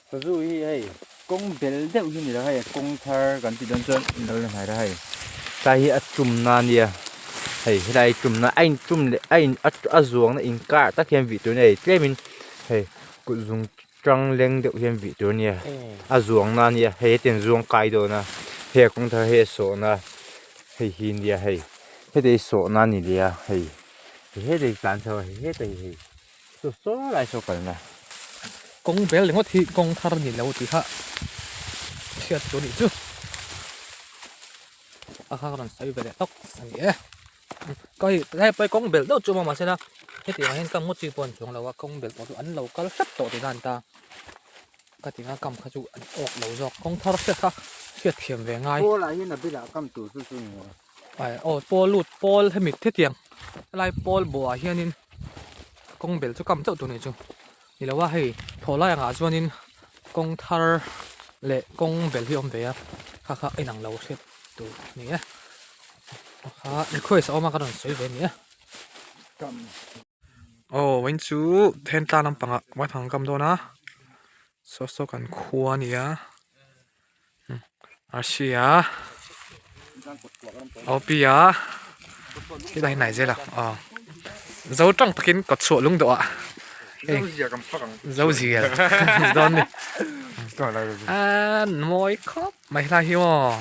Sazu hi hei kawng bel deuh hi a ni lo hei kawng thar kan tih dawn chuan in lo la hnai la hei tlai hi a tumna a nia hei helai tumna a in tum leh a in a zuangna inkar tak hian vih tur a ni hei tlemin hei kut zung tang leng deuh hian vih tur a nia a zuangna a nia hei hetiang zuang kai dawn a hei a kawng thar hei a sawhna hei hi a nia hei heti hi sawhna a ni leh a hei heti hi tlan chho a hei hetah hi hei saw saw lai saw kalna. Kawng bel ringawt hi kawng thar a ni lo tih kha hriat tur a nih chu a kha ka rawn sawi ve leh tawk a ni e. Ka hei tlai pawh hi kawng belh deuh chu a awm a mahse la hetiang ah hian kam ngawt chi pawh an chuang lo a kawng belh pawh chu an lo kal hrep tawh tihna an ta ka ti anga kam kha chu an awk lo zawk kawng thar hriat kha hriat thiam ve ngai. Pawl ah hian a bulah kam tur chu chu ni lo. Ai aw pawl lut pawl hemi hetiang helai pawl bawh ah hianin kawng belh chu kam chauh tur ni chu ni lo a hei thaw lai angah chuanin kawng thar leh kawng belh hi a awm ve a kha kha a inang lo hriat tur a ni e. Kha request a awm a ka rawn sawi ve nia. Aw vawiin chu then tlang lampangah vaithang kam dawn a saw saw kan khua a ni a Arsia Opia helai hi hnai zel a aw zo tang takin kawtchhuah lung dawh ah hei zo zia dawn ni an mawi khawp mai helai hi aw.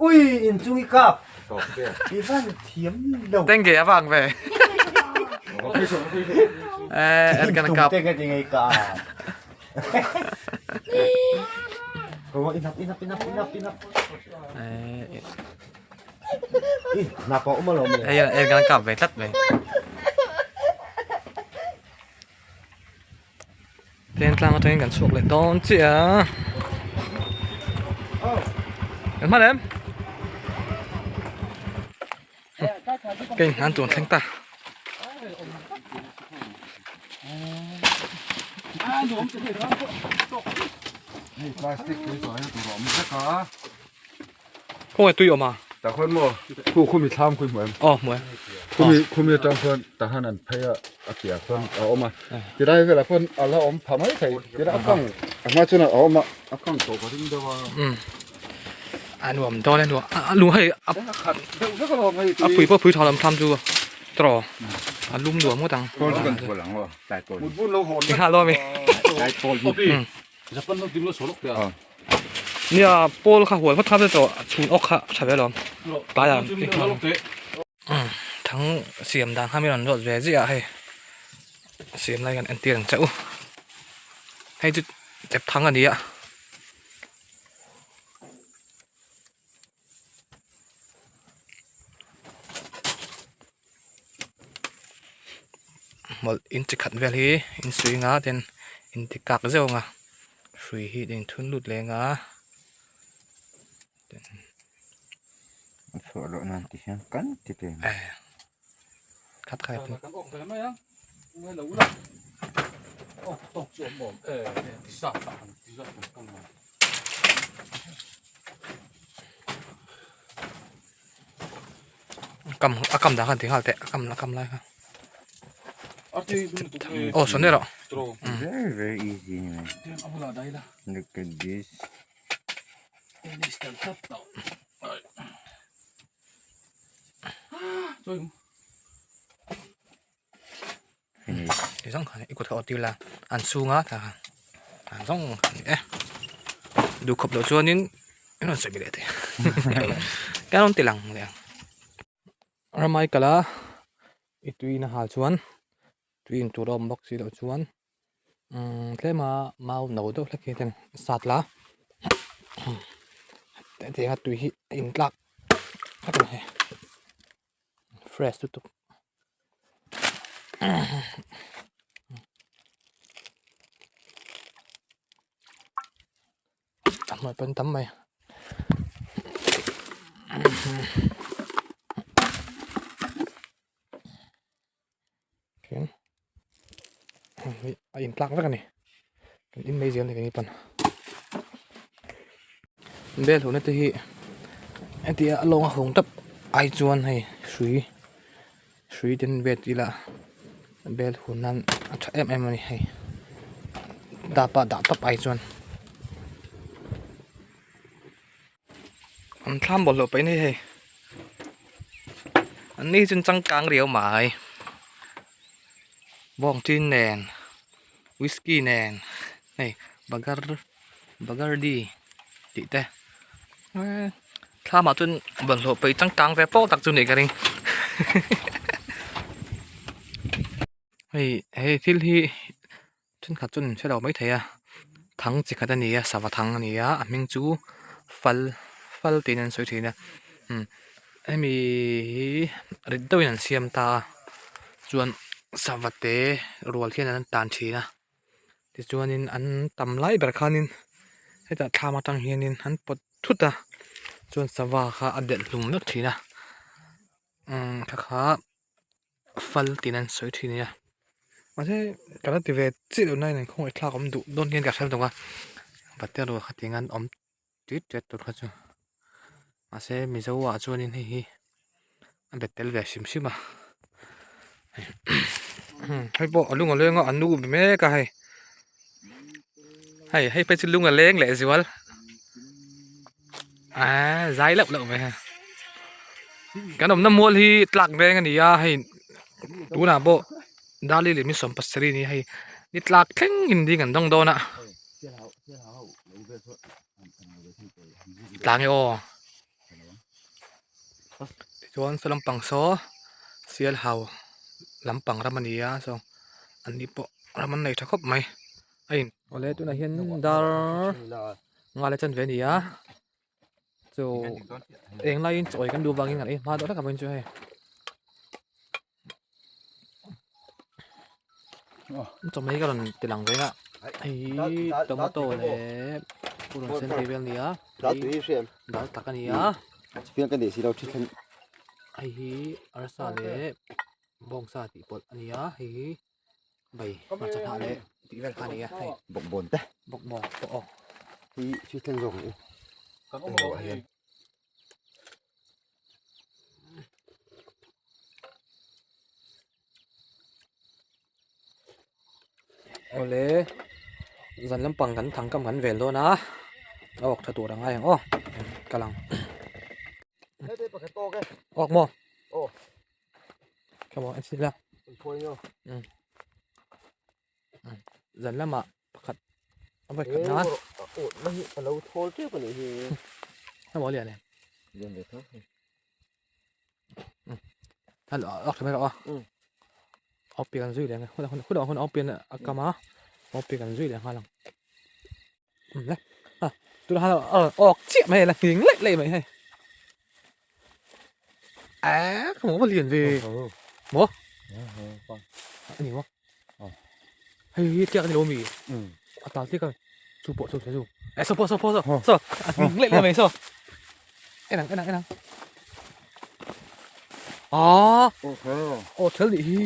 Ui in chung i kap i van thiam lo tenge a vang ve eh er kan kap tenge ti ngei ka Ko inap inap inap inap inap eh na pa umalo me eh er kan kap ve tlat ve Tlem tlang atangin kan chhuak leh dawn chiah a kan hman em ka in hnan tur thleng ta khawnge tui awm a tah khuan maw khu khumi thlam khu i hmu em aw hmu e khumi khumi atang khuan tah khan an phei a a piah khuan a awm a tilai velah khuan a la awm pha mai thei tilai a kang a hma chuan a awm a a kang tawh ka ring deuh a um a nuam dawn e nuam a lung hei a khat deuh vek alawm hei a pui pawh pui tha lam thlam chu tawh a lum nuam ngawt ang kawl chu kan thual ang aw tlai tawl mutbun lo hawn ti nghal dawn mi tlai tawl hi Japan lo ding lo sawlok te a. Nia pawl kha hual phawt kha tawh chhun awk kha tha ve alawm. Tlai ah thang siam dan kha mi rawn zawt ve ziah a hei siam lai kan entir ang che u. Hei chu chep thang a ni a. Hmawlh in chi khat vel hi in sui nga ten in ti kak zeuh ang a hrui hi in thun lut leng a a chhuah loh nan ti hian kan ti teh eh khat khat Kam a kam dah khan ti nghal teh a kam a kam lai kha aw sawn erawh very very easy ni mai look at this Ti zawng khan i kut kha aw tir la an chhunga tah khan an zawng a ni e duhkhawp loh chuanin in rawn sawi leh thei ka rawn ti lang leh ang ramai kala i tui na hal chuan tui in tur a awm bawk si loh chuan umm tlema mau no deuh hlek hi ten sat la hetianga tui hi a in tlak hlek a ni. Fresh lutuk a hnuai pawn tam mai a in tlak vek a ni kan in mai zel a ni keini pawn bel hona te hi hetia a lawng a hung tap ai chuan hei hrui hrui ten vet ila. Bel hun nan a tha em em a ni hei dap ah dah tawp ai chuan an thlam bawlhhlawh paih na hi hei an ni chu an changkang riau mai bawng tin nen whisky nen hei bagar bagardi tih te eee thlam ah chuan bawlhhlawh paih changkang ve pawh tak chu nih ka ring hei he thil hi thenkhat chuan in hre lo maithei a thang chi khat a ni a sava thang a ni a a hming chu fal fal tiin an sawi thin a umm hemi hi rit deuhin an siam ta a chuan sava te rual hian an tan thin a. Tichuanin an tam lai ber khanin hetah thlam atang hianin an pawt thut a chuan sava kha a delh hlum vek thin a umm kha kha fal tiin an sawi thin a nia mahse ka la ti ve chiah lo nain an khawngaih thlak awm duh dawn hian ka hre lutuk a vate rual kha tiang an awm tit tet tur kha chu mahse mizo ah chuanin hei hi a bet tel ve hrim hrim a hei pawh a lung a leng a a nu be mek a hei hei hei phei chu lung a leng leh zual aaa zai loh loh mai a kan awmna mual hi tlak veng a ni a hei tunah pawh dali leh mi 70 a ni a hei ni tlak thleng in ding an dawng dawn a. Tlang e aw tichuan saw lampang saw sial hau lampang ram a ni a saw an ni pawh ram an nei tha khawp mai a in awle tunah hian dar nga leh chanve a ni a chu eng laiin chawi kan duh vangin kan ei hma deuh hlek avangin chu hei. Chawhmeh hi ka rawn ti lang ve a hei hi tomato leh purun sen tih vel a ni a dal tak a ni a hei hi arsa leh bawngsa tih pawlh a ni a hei hi bai hmarcha hnah leh tih vel kha a ni a hei bawkbawn te bawkbawn pawh aw hi thil thleng zawk ang u. Awle zan lampang kan thang kam kan vel dawn a a awk tha tur a ngai ang aw kal ang awk maw kha maw en chhin ila zan lamah pakhat a vawi khat nan a lo thawl tep a nih hi a maw lian em lian ve tho hal a tha mai rawh a au pian zui leh hun hun hun hun au pian a kam a au pian zui leh nghal ang le a tuna hal awk chiah mai la nghing leh leh mai hei a ka maw lian ve maw ani maw Hei hi tliak a ni lo mi? A tal tliak a chu pawh chu chu eh saw pawh saw pawh saw saw a hming leh leh mai saw en ang en ang en ang ah aw thel nih hi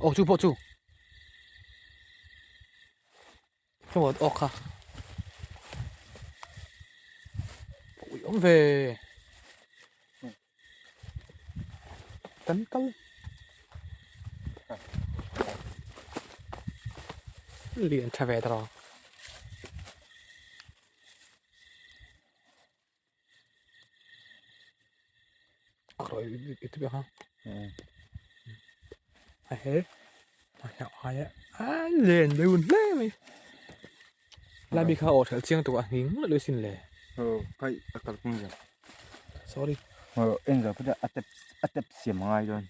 aw chu pawh chu Ka awt awk kha ui awm ve kan kal lian tha ve ta rawh len deuh hle mai lai mi kha aw ṭhelh chiang tuk a nghing leh lui sin le kai a kalpui zan sorry en zan pawh a tep a tep siam a ngai dawn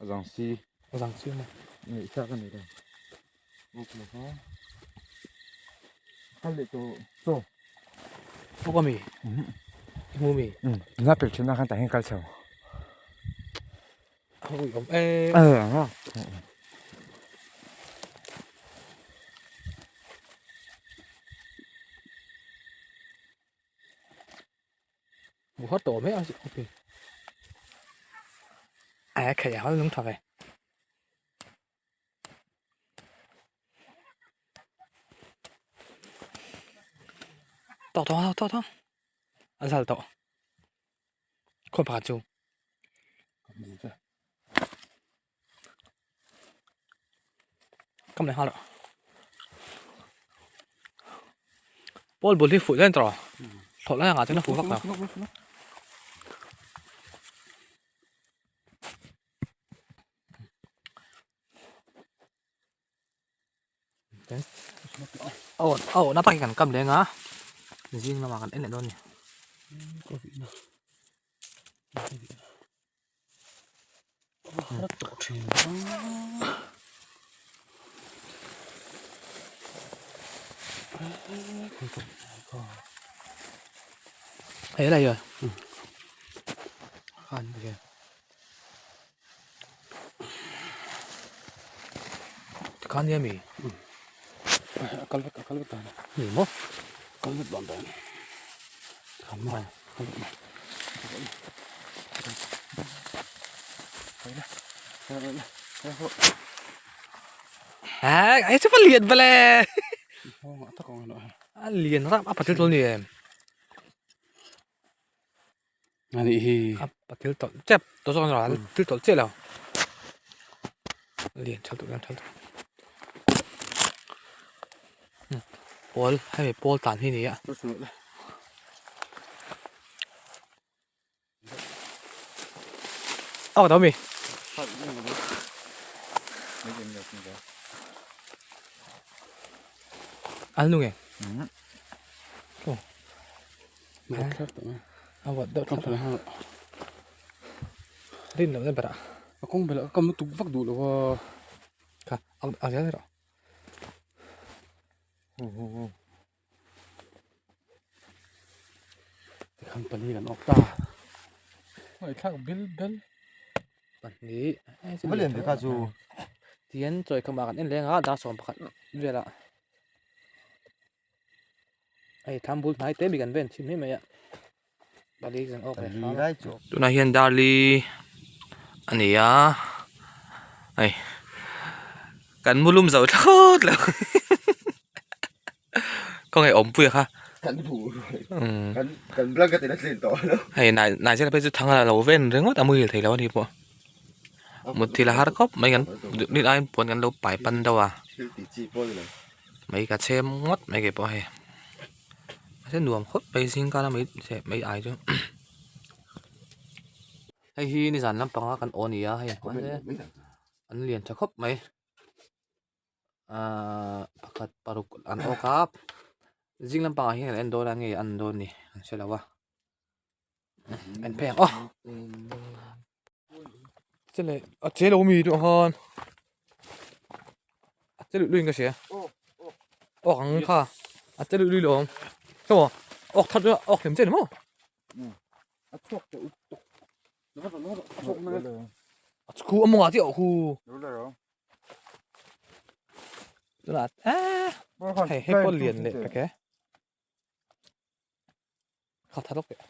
a zang si a zang si maw ngaih thlak a ni dawn Kal leh tawh chaw. Bawk a mi? I hmu mi? Nula pel thin na khan tah hian kal chho. A ui awm e. Hmu har tawh mai a ok. A khaih a lung tha ve. Tawh tawh tawh tawh a zal tawh khaw pakhat chu. Kam leh nghal rawh. Pawl bul hi fuih dawn tawh thlawh lai angah chuan a fuh vak lo. Aw aw na tak hi kan kam leng a zing lamah kan en leh dawn a ni. Hei lai rồi khan kìa khan nia mi kal vek kal vek dan ni maw kal vek dan dan khan mai kal vek mai À, ai chứ phát liền về lè. À, liền nó à, patil tol ni em. Ani hi. À, patil tol chep, to zo rồi, til tol che lo. Liền chal tu, chal tu. Pawl, hei pawl tan hi ni a. Aw tao mi. Al nu nge. Oh. A wat deuh thlap. Rin loh na berah. A kawng bela ka kam tuk vak duh lo a. Kha, a zel rawh. Tikhan pali kan awk ta. Ngaihthlak bil bel pahnih Va lian ve kha chu. Tihian chawi khamah kan en leng a dar 11 velah hei thlam bul hnai te mi kan ven thin mai mai a pali kan awk leh hram a. Tunah hian darli a ni a hei kan mu lum zo thlawt lo khawnge awmpui a kha kan bu kan kan blanket in a tlin tawh lo hei nai nai zet phei chu thang a lo ven ringawt a muhil thei lo a ni pawh mutthilh a har khawp mai kan rin aiin puan kan lo pai pan deuh a thil tih chi pawh a ni lo mai ka chhem ngawt mai kei pawh hei mahse nuam khawp mai zing kar a mai cheh mai ai chu hei hi nizan lampanga kan aw a ni a hei an lian tha khawp mai. Ahh pakhat paruk an awk a zing lampangah hian an en dawn a nge an dawn ni an hre lo a en phei ang aw chele a che lo mi duh han a che luih luih in ka hria awk ang kha a che luih luih lo awm saw awk that awk hlim che ni maw a chhuak tawh a khu a mawngah chiah khu tunah eee hei hei pawh lian leh pek e kha tha lawk teh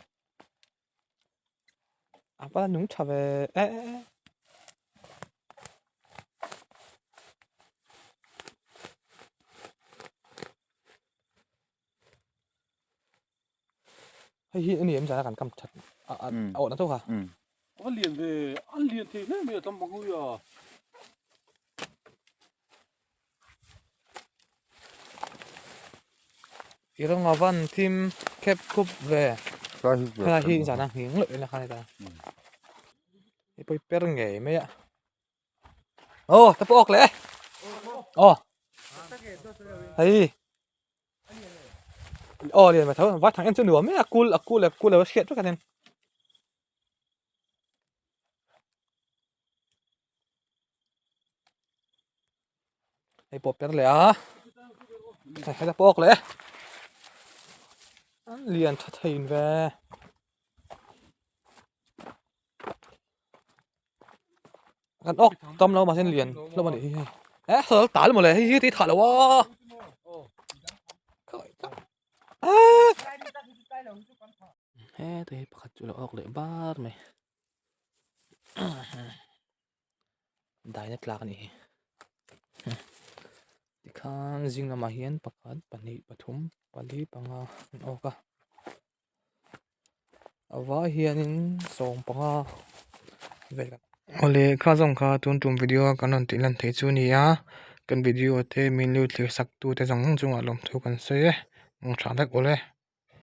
a va nung tha ve e e e hei hi ani em zan a kan kam that a a awh na tawk a a lian ve an lian thei hle mai a tam bang ui a I rawnga van thim khep khup ve helai hi zan a nghing loh in a khan a ni pawi per ngei mai a aw ta pawh awk leh aw hei aw lian mai tho vai thang en chu nuam mai a kul a kul a kul a hriat vek a nen. Hei pawh per leh a hei heta pawk leh an lian tha thei in ve kan awk tam lo mahse lian hlawm a nih hi hei eh saw tal mawle hei hi tih thah lo a heta hi pakhat chu a lo awk leh bar mai daina tlak a nih hi tikhan zing lamah hian pakhat pahnih pathum pali panga an awk a a vai hianin 15 vel awle kha zawng kha tun tum video a kan rawn tih lan theih chu a ni a. Kan video te min lo thlir sak tu te zawng zawng chungah lawmthu kan sawi e. Mawng tha vek awle.